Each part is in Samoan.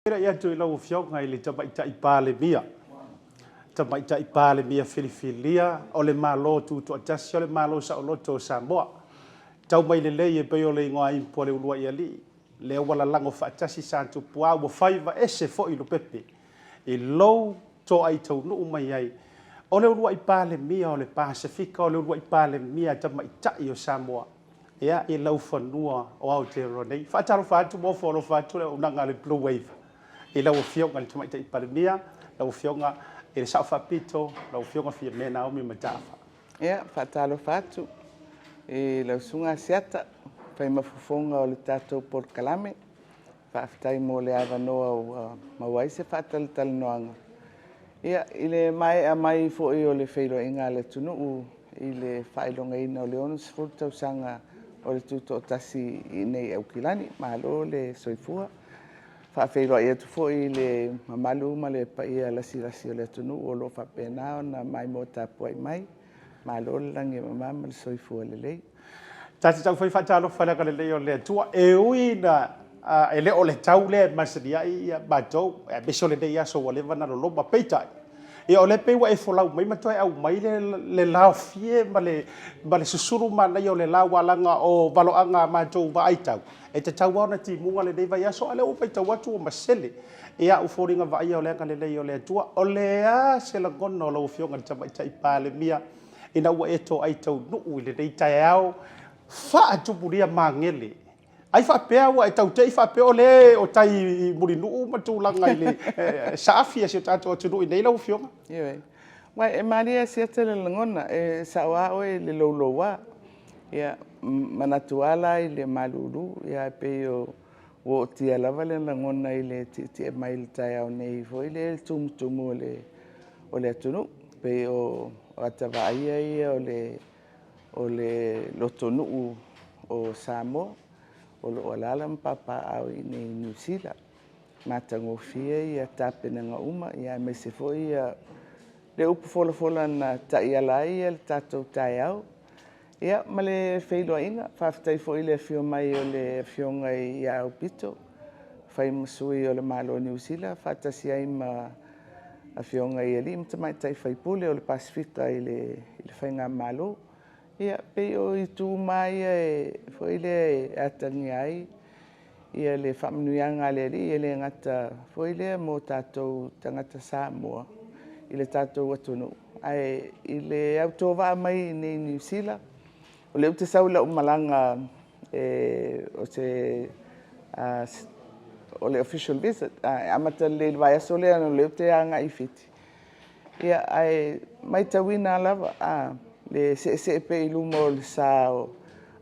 Feiloai atu i lau Afioga i le Tamaitai Palemia, Tamaitai Palemia filifilia o le Malo Tutoatasi o le Malo Saoloto o Samoa. Tau mai lelei e pei o le igoa impo a le uluai alii, lea ua lalago faatasi Satupuā ua faiva ese foi Lopepe i lou toai taunuu mai ai o le uluai Palemia o le Pasefika, o le uluai Palemia Tamaitai o Samoa. Ia, i laufanua o Aotearoa nei. Faatalofa atu ma ofo alofa atu le auaunaga a le Blue Wave i lau Afioga i le Tamaitai Palemia, lau Afioga i le Sao Faapito, lau Afioga Fiame Naomi Mataafa. Ia, faatalofa atu i lau Susuga Asiata, fai ma fofoga o le tatou polokalame. Faafetai mo le avanoa ua maua ai se faatalatalanoaga i le maea mai foi o le feiloaiga a le atunuu i le faailogaina o le 60 tausaga o le Tutoatasi i inei i Aukilani. Malo le soifua. E faafeiloai atu foi i le mamalu ma le paia lasilasi o le atunuu o lo o faapena ona maimoa tapuai mai. Malo le lagi e mama ma le soifua lelei. Ta te taufai faatalofa i le agalelei o le Atua, e ui ina e le o le tau lea e masani ai matou, aemaise o lenei aso ua leva ona loloma. Peitai, ia o lea pei ua e folau mai ma toe aumai le laofie ma le susulu manaia o le la, aua leaga o valoaga a matou vaai tau, e tatau lava ona timuga lenei vaiaso, a o lea ua matau atu ua masele. Ia, ua foliga vaaia o le agalelei o le Atua. O le a se lagona o lau Afioga i le Tamaitai Palemia ina ua e toai taunuu i lenei taeao faatumulia magele? Ai faapea ua e tau te i faapea o lea o tai i Mulinuu ma tulaga i le saafi a si o tatou atunuu i nei lau Afioga? Ioe. Uai, e malie asiata le lagona, e sao lava oe i le louloua. Ia, manatu lava la i le malulu, ia ae pei o ua ootia lava le lagona i le tietie mai i le taeao nei foi lea i le tumutumu o le atunuu. Pei o ata vaaia ia o le lotonuu o Samoa o lo o alaala ma papaaao i inei i Niu Sila. Matagofie ia tapenaga uma, aemaise foi le upu folafola na taiala ai le tatou taeao. Ia ma le feiloaiga, faafetai foi i le afio mai o le Afioga ia Aupito, fai ma sui o le Malo o Niu Sila, faatasi ai ma afioga i alii ma tamaitai faipule o le Pasefika i le faigamalo. Ia, pei o itu uma lava ia foi lea e atagia ai le faamanuiaga a le Alii, e le gata foi lea mo tatou tagata Samoa i le tatou atunuu, ae i le autovaa mai i inei i Niu Sila. O lea ou te sau i lau malaga o se o le official visit, e amata lelei i le vaiaso lea, o lea ou te agai i Fiti. Ia, ae matauina lava le seesee pea i luma o le sa,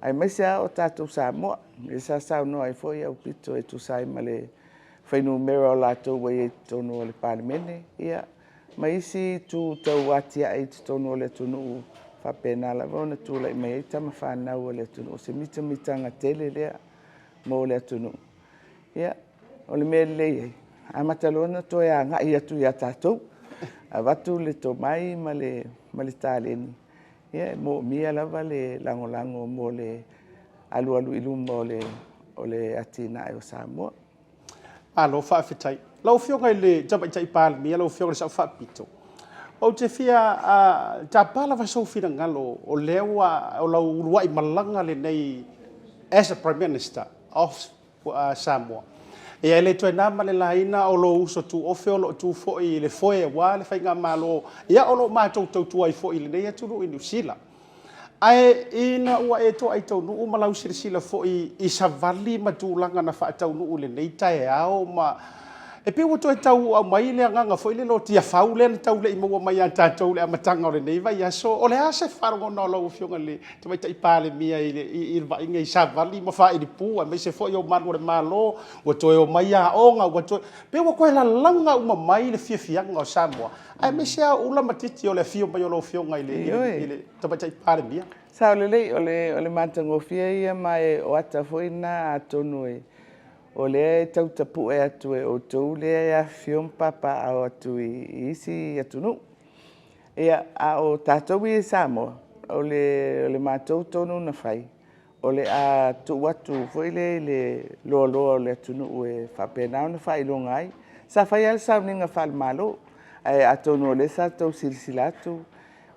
aemaise lava o tatou Samoa, lea sa saunoa ai foi Aupito e tusa ai ma le fuainumera o latou ua i ai i totonu o le Palemene, ia, ma isi itu tau atiae i totonu o le atunuu, faapena lava ona tulai mai ai tama fanau a le atunuu. O se mitamitaga tele lea mo le atunuu. Ia, o le mea lelei ai, amata loa ona toe agai atu ia tatou, avatu le tomai ma le taleni, ia e moomia lava le lagolago mo le alualu i luma o le atinae o Samoa. Malo faafetai. Lau Afioga i le Tamaitai Palemia, lau Afioga i le Sao Faapito, ou te fia tapa lava sou finagalo, o lea ua o lau uluai malaga lenei as a Prime Minister of Samoa. Ia e le toe na ma le laina o lou uso tuofe o lo o tu foi i le foe aua le faigamalo, ia o lo o matou tautua ai foi i lenei atunuu i Niu Sila. Ae ina ua e toai taunuu ma lau silasila foi i savali ma tulaga na faataunuu i lenei taeao ma e pei ua toe tau aumai le agaga foi lele o Tiafau lea na tau le i maua mai ia tatou i le amataga o lenei vaiaso, o le a se faalogona o lau Afioga i le Tamaitai Palemia i le vaaiga i savali ma faailipu aemaise foi o malu o le Malo ua toe omai aoga ua toe pei ua toe lalaga uma mai le fiafiaga o Samoa aemaise lava o ula ma titi o le afio mai o lau Afioga i le Tamaitai Palemia. Sao lelei, o le matagofie ia, ma o ata foi na atonu o lea e tau tapue atu e outou lea e afifio ma papaaao atu i isi atunuu. Ia, a o tatou ia i Samoa, o le matou tonu na fai, O le a tuu atu foi lea i le loaloa o le atunuu e faapena ona faailoga ai. Sa fai lava le sauniga faale-Malo, ae atonu o lea sa outou silasila atu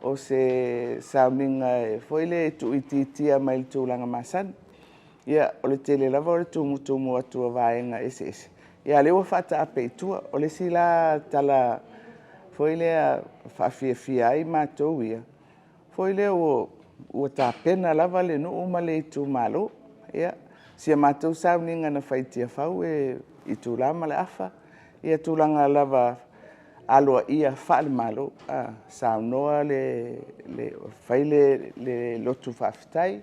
o se sauniga foi lea e tuuitiitia mai le tulaga masani. Ia, o le tele lava o le tumutumu atu o vaega eseese, a o lea ua faataape i tua. O le isi la tala foi lea e faafiafia ai matou ia, foi lea ua tapena lava le nuu ma le itumalo. Ia, si a matou sauniga na fai i Tiafau e itula ma le afa, ia tulaga lava aloaia faale-Malo, saunoa le… fai le lotu faafetai,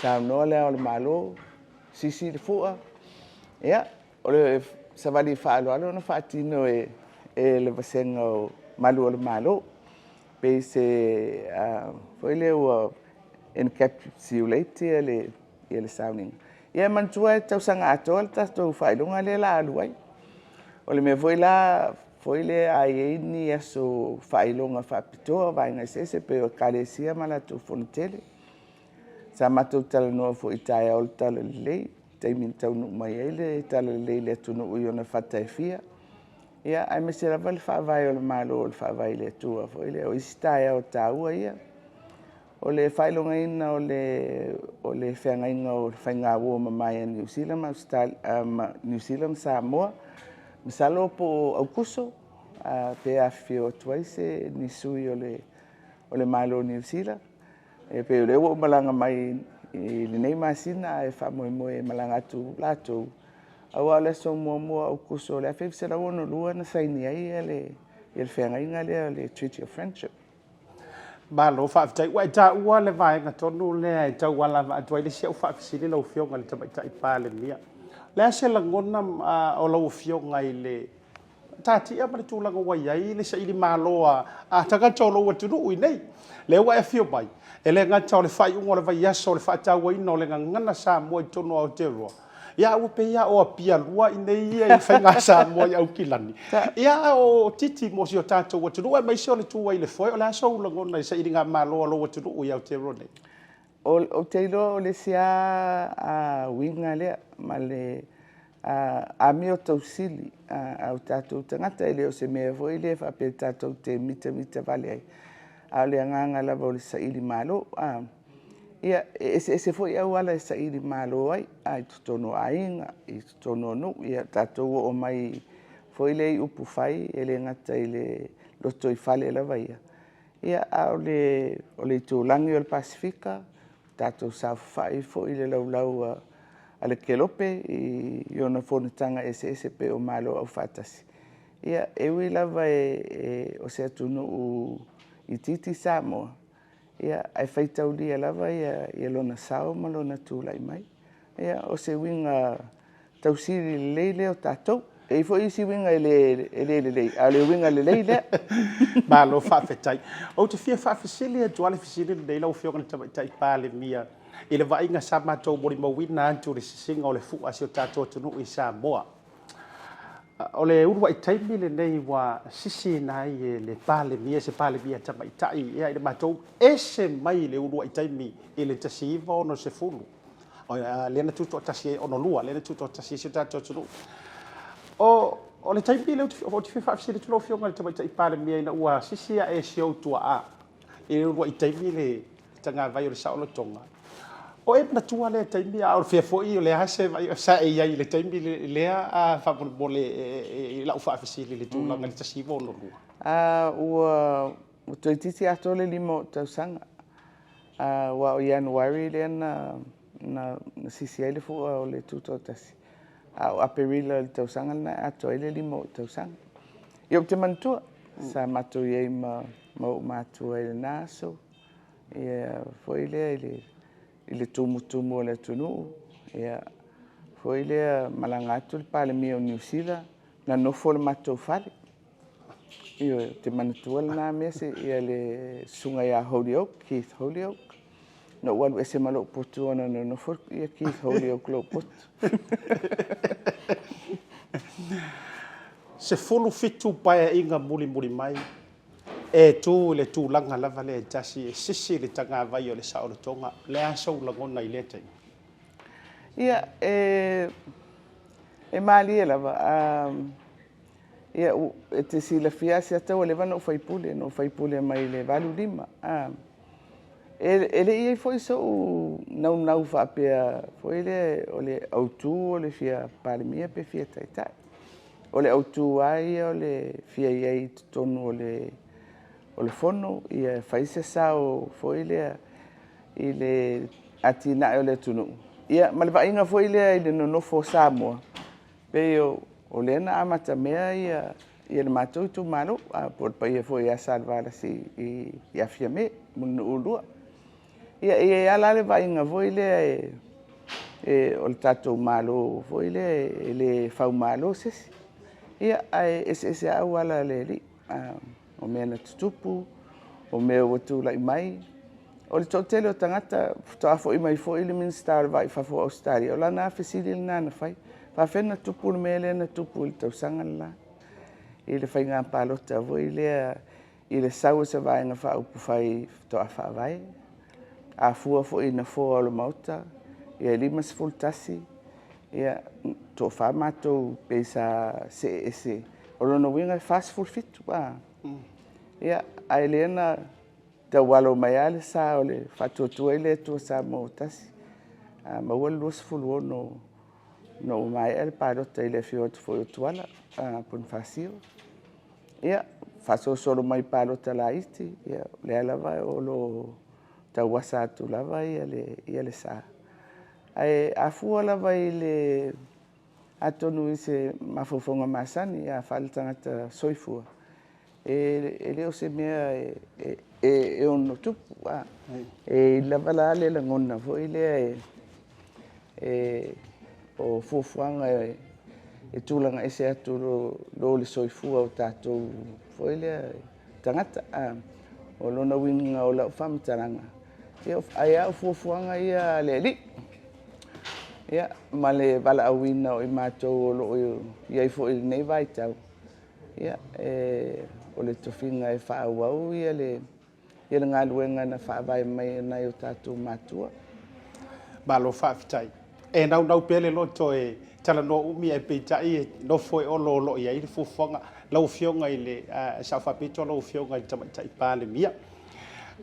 saunoa Le Ao o le Malo, sisi le fua. Ia, o le savali faaaloalo na faatino e le vasega o Malu o le Malo. Pei se foi lea ua encapsulate le sauniga. Ia manatua e tausaga atoa le tatou faailoga lea o le a alu ai. O le mea foi la a i ai ni aso faailoga faapitoa o vaega eseese pei o Ekalesia ma latou fonotele. Sa matou talanoa foi i taeao o le Talalelei, i le taimi na taunuu mai ai le Talalelei i le atunuu i ona fata e fia, aemaise lava le Faavae o le Malo o le Faavae i le Atua foi lea. O isi taeao taua ia. O le faailogaina o le feagaiga o le faigauo mamae a Niu Sila ma Samoa, masalo po o Aokuso pe afifio atu ai ni sui o le Malo o Niu Sila. E pei o lea ua ou malaga mai i lenei masina ae faamoemoe e malaga atu latou, aua o le aso 1 o Aokuso 1962 na saini ai le feagaiga lea o le Treaty of Friendship. Malo faafetai. Ua e taua le vaega tonu lea e tauala atu ai le isi au faafesili lau Afioga i le Tamaitai Palemia. O le a se lagona o lau Afioga i le taatia ma le tulaga ua i ai le sailimalo a tagata o lou atunuu i inei? Lea ua e afio mai, e le gata o le faaiuga o le vaiaso o le faatauaina o le gagana Samoa i totonu o Aotearoa, ia a ua pei lava o Apia lua i inei ia i faiga Samoa i Aukilani, ia a o titi mo si o tatou atunuu aemaise o le tu ai i le foe. O le a sou lagona i sailigamalo a lou atunuu i Aotearoa nei? Ou te iloa o le isi lava uiga lea ma le amio tausili a o tatou tagata. E le o se mea foi lea faapea tatou te mitamitavale ai, a o le agaga lava o le sailimalo. Ia, e eseese foi auala e sailimalo ai i totonu o aiga, i totonu o nuu. Ia tatou oo mai foi lea i upufai, e le gata i le lotoifale lava ia, a o le itulagi o le Pasefika, tatou saofafai foi i le laulau a le Kelope i ona fonotaga eseese pei o Malo Aufaatasi. Ia, e ui lava o se atunuu itiiti Samoa, ae faitaulia lava lona sao ma lona tulai mai. Ia, o se uiga tausili lelei lea o tatou. E i ai foi isi uiga e le lelei, a o le uiga lelei lea. Malo faafetai. Ou te fia faafesili atu lava le fesili lenei lau Afioga i le Tamaitai Palemia i le vaaiga sa matou molimauina atu i le sisiga o le fua a si o tatou atunuu i Samoa. O le uluai taimi lenei ua sisiina ai e le Palemia, se Palemia tamaitai ia i le matou ese mai le uluai taimi i le 1960. Lea na tutoatasi ai, 62, lea na tutoatasi ai si o tatou atunuu. O le taimi lea ou te fia faafesili atu lau Afioga i le Tamaitai Palemia ina ua sisi ae e si ou tuaa i le uluai taimi le tagavai o le saolotoga, o e manatua lea taimi, a o fea foi, o le a se vaaiga sa e i ai i le taimi lea faamolemole i lau faafesili i le tulaga i le 1962? Ua toeitiiti atoa le 5 o ou tausaga. Aua o Ianuari lea na sisi ai le fua o le Tutoatasi, a o Aperila o le tausaga lena e atoa ai le 5 o ou tausaga. Ia ou te manatua, sa matou i ai ma ou matua i lena aso, ia foi lea i le tumutumu o le atunuu, ia foi lea malaga atu le Palemia o Niu Sila, na nofo i le matou fale. Ioe, ou te manatua lena mea, le susuga ia Holyoake, Keith Holyoake. Na ou alu ese ma lou potu ona na nofo ia Keith Holyoake i lou potu. 17 paeaiga mulimuli mai, e tu i le tulaga lava lea e tasi, e sisi le tagavai o le saolotoga. O le a sou lagona i lea taimi? Ia, e e malie lava, ia, e te silafia Asiata ua leva ona ou faipule, na ou faipule mai le 85. E le i i ai foi sou naunau faapea foi lea o le autu o le fia Palemia pe fia Taitai. O le autu lava ia o le fia i ai i totonu o le Fono e fai se sao foi lea i le atinae o le atunuu, ia ma le vaaiga foi lea i le nonofo o Samoa, pei o lea na amatamea le matou itumalo, po o le paia foi ia Salevalasi ia Fiame Mulinuu II. Ia, e i ai lava la le vaaiga foi lea o le tatou Malo foi lea e le faumalo se isi, ae eseese lava auala a le Alii. O mea na tutupu, o mea ua tulai mai. O le toatele o tagata faatoa foi mai foi le Minisita o le Va i Fafo o Ausetalia, o lana lava fesili lena na fai, e faapefea ona tupu le mea lea na tupu i le tausaga le la i le faiga palota foi lea i le sau o se Vaega Faaupufai faatoa faavae? A fua foi i nofoa o le Maota, e 51, toa-fa matou pei sa see ese, o lona uiga e 47. Ia, a o lea na taualo mai lava le sa o le Faatuatua i le Atua Samoa ua Tasi, maua le 26 ina ua maea le palota i le afio atu foi o Tuala Ponifasio. Ia, faasolosolo mai i palota laiti, ia o lea lava o lo o tauasa atu lava le sa. Ae a fua lava i le… atonu i se mafaufauga masani faale-tagata soifua, e le o se mea e ono tupu. E i ai lava la le lagona foi lea o fuafuaga e tulaga ese atu i lo le soifua o tatou foi lea tagata. O lona uiga o lau faamatalaga, ai lava o fuafuaga ia a le Alii, ia, ma le valaauina o i matou o lo o i ai foi i lenei vaitau, o le tofiga e faaauau le galuega na faavae mai e nai o tatou matua. Malo faafetai. E naunau pea le loto e talanoa umi ae peitai e nofo e Olo o lo o i ai le fuafuaga. Lau Afioga i le Sao Faapito, lau Afioga i le Tamaitai Palemia,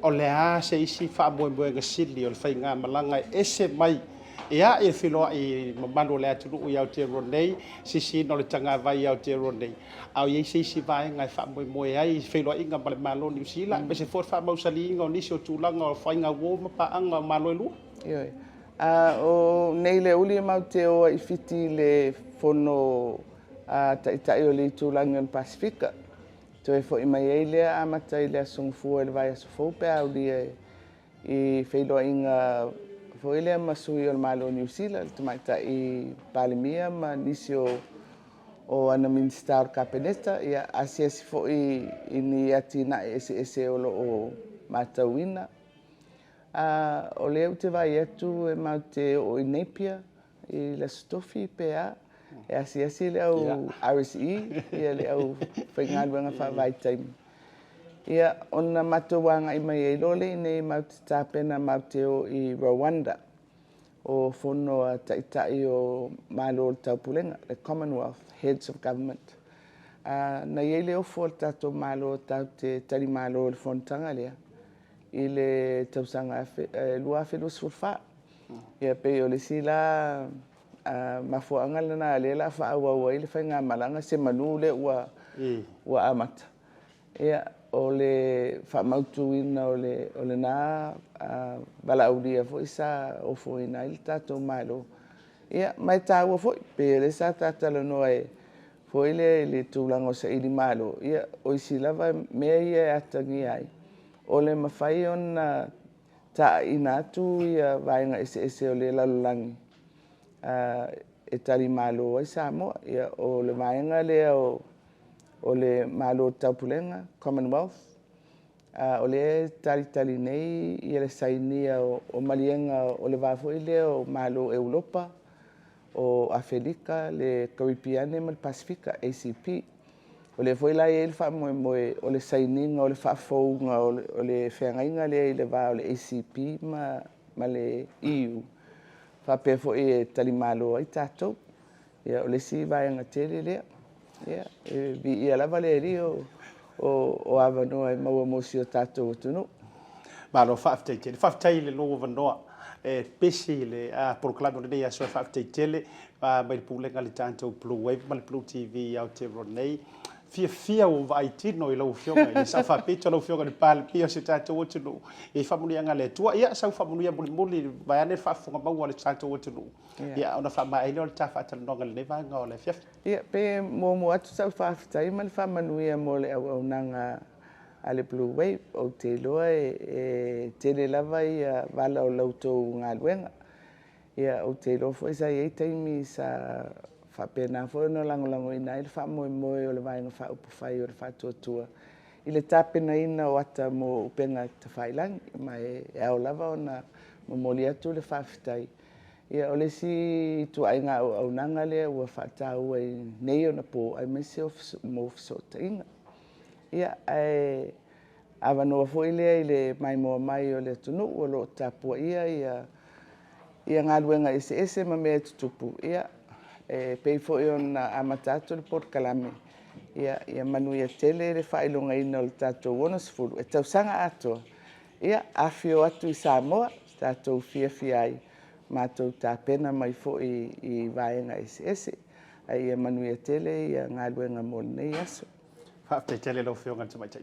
o le a se isi faamoemoega sili o le faigamalaga e ese mai e ae e feiloai i le mamalu o le atunuu i Aotearoa nei, sisiina o le tagavai i Aotearoa nei, a o i ai se isi vaega e faamoemoe ai i feiloaiga ma le Malo o Niu Sila, aemaise foi o le faamausaliina o nisi o tulaga o faiga uo ma paaga o Malo e lua? Ioe. O nei i le aoauli matou te o ai i Fiti i le fono a Taitai o le Itulagi o le Pasefika. Toe foi mai ai lea amata i le Aso Gafua i le vaiaso fou pe a aulia i feiloaiga foi lea ma sui o le Malo o Niu Sila, le Tamaitai Palemia ma nisi o ana Minisita o le Kapeneta, ia asiasi foi i ni atinae eseese o lo o matauina. O lea ou te vaai atu e matou te oo i Napier i le Aso Tofi pe a, e asiasi le au RSE, le aufaigaluega faavaitaimi, ia ona matou agai mai ai loa lea i inei matou te tapena matou te o i Rwanda, o fono a Taitai o Malo o le Taupulega, le Commonwealth Heads of Government. Na i ai le ofo a le tatou Malo tatou te talimalo i le fonotaga lea i le tausaga 2024. Ia pei o le isi la mafuaaga lena o lea o le a faaauau ai le faigamalaga semanu lea ua amata. Ia, o le faamautuina o lena valaaulia foi sa ofoina ai le tatou Malo. Ia, ma e taua foi, pei o lea sa ta talanoa foi lea i le tulaga o sailimalo, ia, o isi lava mea ia e atagia ai, o le mafai ona taaiina atu vaega eseese o le lalolagi e talimalo ai Samoa. Ia, o le vaega lea o le Malo o le Taupulega, Commonwealth, o lea e talitali nei le sainia o maliega o le va foi lea o Malo o Europa, o Afelika, le Karipiane ma le Pasefika, ACP. O lea foi la e i ai le faamoemoe o le sainiga o le faafouga o le feagaiga lea i le va o le ACP ma le EU. faapea foi e talimalo ai tatou. Ia, o le isi vaega tele lea. Ia, e viia lava le Alii o avanoa e maua mo si o tatou atunuu. Malo faafetai tele. Faafetai i le lou avanoa e pesi i le polokalame o lenei aso. E faafetai tele mai le pulega a le tatou Blue Wave ma le Blue TV i Aotearoa nei. Fiafia ua vaai tino i lau Afioga i le Sao Faapito, lau Afioga i le Palemia o si o tatou atunuu. I faamanuiaga a le Atua. Ia, sau faamanuia mulimuli vaeane le faafofoga maua a le tatou atunuu. Ia, ona faamaea ai lea o le ta faatalanoaga i lenei vaega o le afiafi. Ia, pe muamua atu sau faafetai ma le faamanuia mo le auaunaga a le Blue Wave. Ou te iloa e tele lava ia vala o la outou galuega. Ia, ou te iloa foi sa i ai taimi sa faapena foi ona lagolagoina ai le faamoemoe o le Vaega Faaupufai o le Faatuatua i le tapenaina o ata mo upega tafailagi, ma e ao lava ona momoli atu le faafetai. Ia, o le isi ituaiga auaunaga lea ua faataua i nei ona po aemaise mo fesootaiga. Ia, ae avanoa foi lea i le maimoa mai o le atunuu o lo o tapuaia galuega eseese ma mea e tutupu. Ia, e pei foi ona amata atu le polokalame, ia manuia tele le faailogaina o le tatou 60 e tausaga atoa. Ia, afifio atu i Samoa tatou fiafia ai, matou tapena mai foi i vaega eseese. Ae ia manuia tele galuega mo lenei aso. Faafetai tele i lau Afioga i le Tamaitai.